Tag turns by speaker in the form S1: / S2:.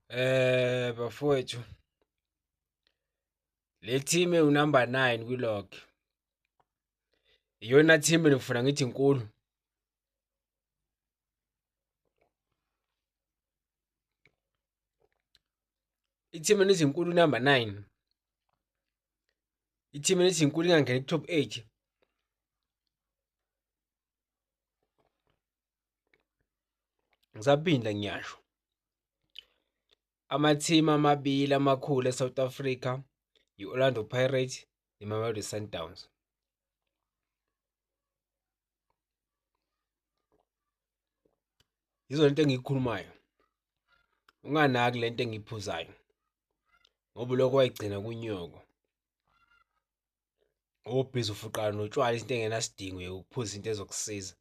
S1: Bafowethu, le team ewu-number 9 kwi-log iyona team engifuna ngithi inkulu. I-team enithi inkulu number 9. I-team enithi inkulu ingangeni ku-top 8. Ngisaphinda ngiyasho. Amathimu amabili amakhulu eSouth Africa i-Orlando Pirates neMamelodi Sundowns. Yizona into engiyikhulumayo. Unganaki lento engiyiphuzayo ngoba ulokhu wayigcina kunyoko. Ubhizi ufuqana notshwala into engenasidingo yokuphuza into ezokusiza.